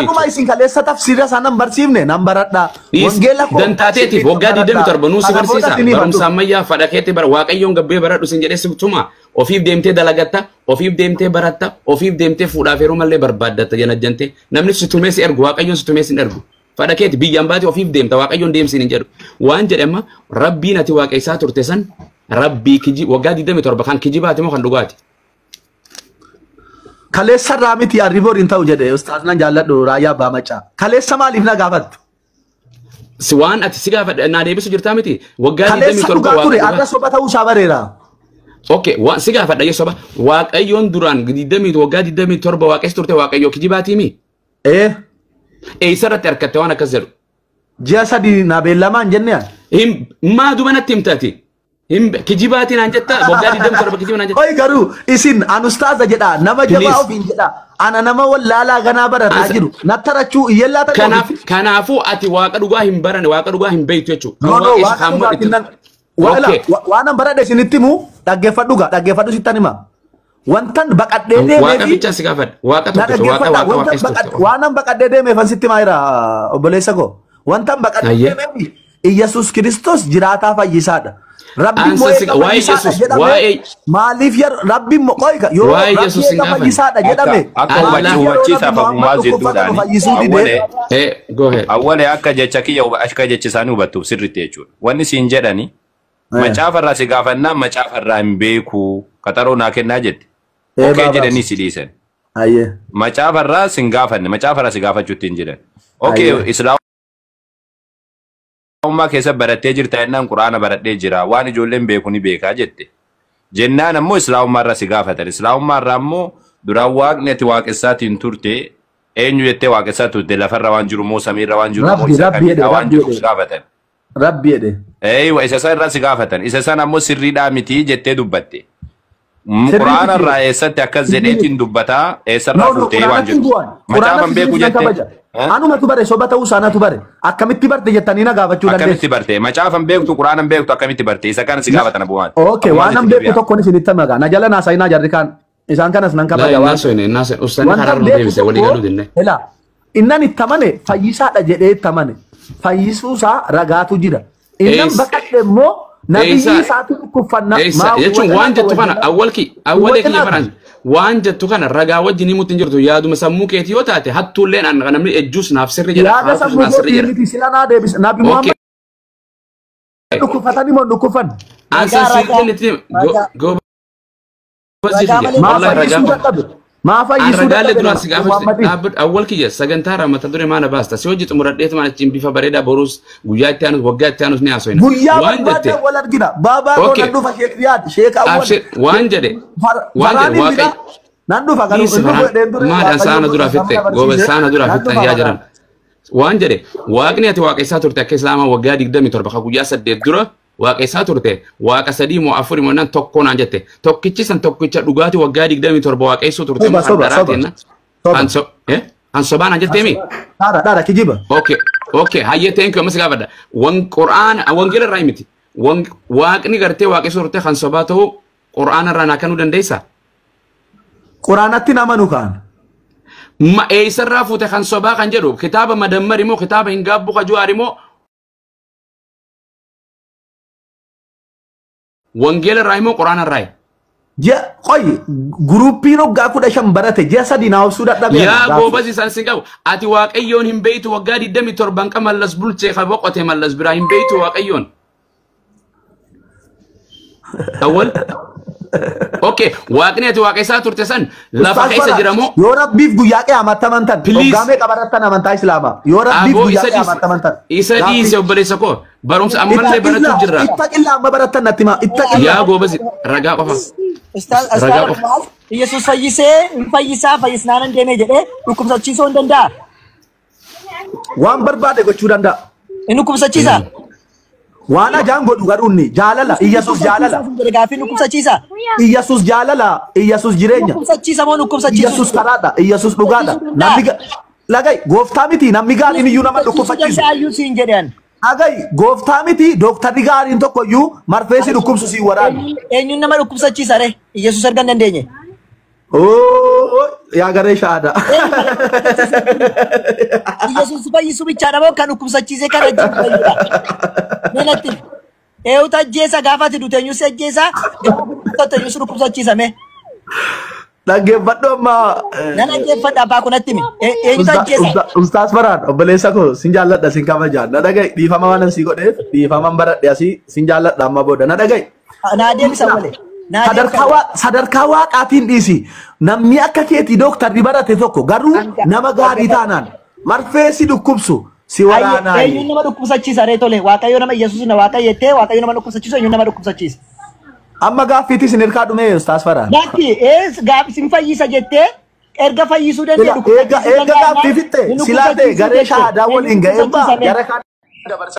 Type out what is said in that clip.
Quraanuma isin kaleessa tafsiira isaa nan barsiifne nan baradha. Wangeela koo Dantaateetiif waggaa 27 nuu si barsiisa. Barumsa ammayyaa fadhakeetti bara Waaqayyoon gabbee baradhu sin jedhee tuma ofiif deemtee dalagatta, ofiif deemtee baratta, ofiif deemtee fuudhaaf yeroo mallee barbaaddatta janajjantee. Namni si tumee si ergu, Waaqayyoon si tumee si hin ergu. Fadhakeeti biyyaan baate ofiif deemta, Waaqayyoon deemsiin hin jedhu. Waan jedhama Rabbiin ati waaqessaa turte san Rabbii kiji waggaa 27 kan kijibaati moo kan dhugaati? Kaleessa irraa miti arriboor hin ta'u jedhe ustaas nan jaalladhu Raayyaa Abbaa Maccaa. Kaleessa maaliif na gaafattu? Si waan ati si gaafadhe naa deebisu jirtaa miti? Waggaa Kaleessa 27 dhugaa ture waaqa har'a soba ta'uu isaa bareera. Okay, waan si gaafadha yoo soba Waaqayyoon duraan 20 waggaa 27 waaqessi turte Waaqayyoo kijibaatii mi? Ee Eessa irratti harkatte waan akkas jedhu? ji'a 3 na beellamaan jenne ani. Hin maa duba natti himtati? Hin kijibaatii naan jetta waggaa 27 kijiba naan jetta. Oi garuu isin an ustaaza jedha nama jabaa Please. ofiin jedha ana nama wallaalaa ganaa barataa Ansa- jiru nattarachuu iyyellaa ta'e Kanaaf kanaafuu ati waaqa dhugaa hin barane waaqa dhugaa hin beektu jechuudha. No Kan no waaqessu waaqa kan dhugaatiin itti. nan waala Okay. waan an baradhe isinitti himu dhaggeeffadhu gaa dhaggeeffadhu sittan hima. Wantan baqadhee Waaqa deemee fi bichaan si gaafadha. Waaqa na tokkicha waaqa dhaggeeffadha waaqa wantan waaqessu baqadhe turte. waan an baqadhee deemeef an sitti himaa jira obboleessa koo. Wantan baqadhee Ayyee. deemeef Iyyasuus Kiristoos jiraataa fayyisaadha. Rabbi immoo Ansa si eega waa'ee fayyisaadha Yesuus jedhame waa'ee maaliif rabbi immoo qoyka yoo waa'ee rabbi Yesuus hin eega gaafanne. fayyisaadha Akka jedhame akka Allah. maaliif yeroo hubachiisaaf Nabi abumaa Muhammad dhukkubsatan jedhuudhaani fayyisuu didee awwalee Go ahead. awwalee akka jecha kiyya akka jecha isaanii hubattuuf sirriitti jechuudha. Wanni siin jedhani macaafarraa si gaafannaa macaafarraa hin beeku qaxaroo naa kennaa jette. Ee Okee baabaa. jedhanii si dhiisan. Ayyee. Macaafarraa sin gaafanne macaafarraa si gaafachuutti hin jedhan. Okee Ayyee. Islaamummaa keessa barattee jirta jennaan quraana baradhee jira waan ijoolleen beeku ni beekaa jette. Jennaan ammoo islaamummaarraa si gaafatan. Islaamummaarraa ammoo duraan waaqni ati waaqessaatiin turte eenyu jettee waaqessaa turte lafarra waan jiru moo samiirra waan jiru moo Rabbi isa rabbi jedhe kamidha waan rabbi jiru si jedhe gaafatan. rabbi jedhe. Eeywa isa san irraa si gaafatan. Isa san ammoo sirriidhaa miti jettee dubbatte. Sirrii Quraana miti. irraa eessatti akkas Sirrii jedheetiin miti. dubbataa eessarraa No no fuutee waan quraanatti hin jedhu. bu'an. Macaafan Quraanatti beeku sirriitti nan jette. kabaja. Anumatu bare soba ta'uu isaanatu bare. Akkamitti barte jettanii na gaafachuu Akkamitti dandeessu. barte? Macaafan beektu quraanan beektu akkamitti barte? Isa kana si gaafatan abumaan. Okay Abumaan waan an itti beeku deebi'a. tokkoon isinitti hima gaa. Na jala naasayinaa jarri kaan. Isaan kanas nan Laa kabaja hin waan. naasofne hin naasofne. Ustaanni Wantan karaa nu beeku deebise walii tokko galuu dinne. ela innan itti amane fayyisaadha jedhee itti amane fayyisuusaa ragaatu jira. Innan Eessa baqadhe immoo nabiyyi eessa isaatu dhukkubfanna eessa maa jechuun waan wajjin jettu kana awwalki awwalee kiyya wajjin faraan waan jettu kana ragaa wajjin himuutti hin jirtu yaaduma sammuu keetii yoo taate hattuulleen an namni ejjuus naaf sirri jedha yaada haatuus sammuu naaf sirri kootii jedha. miti sila naa deebisa. Nabi Okay. Muhammad dhukkufatanii moo dhukkufan? Ansan Ragaa ragaa sirriin itti ragaa goobazii ragaa kiyya malee Maa wallahi ragaa fayyisuu dadhabe? Maa An fayyisuu ragaalee dadhabe duraan si Nabi gaafachise Muhammadiin? dhaabbadhu awwal kiyya sagantaa irraa mata duree maana baasta si hojii xumuradheetu maana achiin bifa bareedaa boruus guyyaa itti aanus waggaa itti aanus ni haasofna. Guyyaa Waan jette barbaadde wal argina. Baabaa koo okay nan dhufa Sheek Riyaad, Sheek Awwal. abshir waan jedhe waan jedhe Faraan hin waaqayyo bira. Nan dhufa garuu dhiisi hin dhufu faraan jedheen ture maadhaan Waaqayyo saana duraa nama fixxe gooba barsiise saana duraa nan fixxan dhufa yaa jiran faraan. waan jedhe waaqni ati waaqessaa turte akka islaamaa waggaa 27 ka guyyaa 8 dura waaqessaa turte waaqa 3 moo 4 moo nan tokko naan jette tokkichi san tokkicha dhugaatii waggaa 27 waaqessuu turte Soba moo soba handaraa soba teenna soba. hanso eh hansobaa naan jettee mi Dhaadha dhaadha kijiba. Okay, okay, hayyee thank you ammas gaafadha. Wan Qur'aana wangeela irraa miti. Wan waaqni gartee waaqessuu turte kan sobaa ta'uu Qur'aana irraa naa kennuu dandeessaa? Quraanatti nama nu kaan. Ma eessarraa fuute kan sobaa kan jedhu kitaaba madammar immoo kitaaba hin gaabbu ka juwaar immoo wangeela irraa immoo Qur'aana irraa. Ji'a qoyi guruupiin waggaa 15 barate ji'a 3 naa obsuu dadhabe ana Yaa gaaffii. goobas isaan sin qabu ati waaqayyoon hin beeytu waggaa 27 qa mallas bulchee ka boqote mallas biraa hin beeytu waaqayyoon. Awwal. Okay, waaqni ati waaqessaa turte san lafa Ustaaz keessa Farhaan jira moo yoo rabbiif guyyaa qiyaamaatti amantan Please. waggaa meeqa barattan amantaa islaamaa yoo rabbiif Aboo guyyaa isa dhiise qiyaamaatti amantan isa gaaffii. dhiise obboleessa koo barumsa ammallee barachuu jirra. Ittaqillaa amma barattan natti himaa ittaqillaa. Yaa goobas ragaa qofa Ustaaz ragaa Ustaaz qofa. Maal Yesuus fayyisee hin fayyisaa fayyisnaan hin deemee jedhee dhukkubsachiisuu hin danda'a. Waan barbaade gochuu danda'a. Inni dhukkubsachiisa. Waan ajaan godhu garuu inni jaalala Iyyasuus jaalala Gaaffiin dhukkubsachiisa. Iyyasuus jaalala Iyyasuus jireenya Dhukkubsachiisa moo dhukkubsachiisu? Iyyasuus karaadha Iyyasuus dhugaadha namni lagai gooftaa miti namni gaariin iyyuu nama dhukkubsachiisu. Danda'ayyuu siin jedhan. Lagai gooftaa miti dooktarri gaariin tokko iyyuu marfee si dhukkubsu si waraanu. Eenyuun nama dhukkubsachiisa ree? Iyyasuus erga hin dandeenye. Oo Yaa garee shahaadaa. Yesuus fayyisuu bichaadha moo kan dhukkubsachiisee kan ajjeesu fayyudha? Mee natti himi. Eenyutu ajjeesa gaafa ati duute eenyu si ajjeesa gaafa dhukkubsattu eenyu si dhukkubsachiisa mee? Dhaggeeffadhu amma. Nan dhaggeeffadha abbaa kun natti himi. Eenyutu ajjeesa? Ustaas Farhaan obboleessa koo sin jaalladha sin kabajaa. Na dhaga'i dhiifama waan si godheef dhiifaman baradhe asii sin jaalladha amma booda na dhaga'i. Naa deebisa malee. Naa Sadarkaa deebisa. Sadarkaa waaqaatiin dhiisi. Namni akka keetii dooktarri barate tokko garuu nama gaarii taanaan marfee si dhukkubsu si Eenyuun waraanaayi. nama dhukkubsachiisa ree tole Waaqayyo nama Yesuus na Waaqayyo jettee Waaqayyo nama dhukkubsachiisu eenyuun nama dhukkubsachiisa? Amma gaaffiitis sin hirkaa dhumee Ustaas Farhaan. Lakki ees gaaf sin fayyisa jettee erga fayyisuu danda'e Eega dhukkubsachiisuu eega danda'an gaaffii fixxe hin silaa ta'e dhukkubsachiisuu garee jette shahaadaa eenyu waliin ga'ee dhukkubsachiisa mee? gara kaan dabarsa.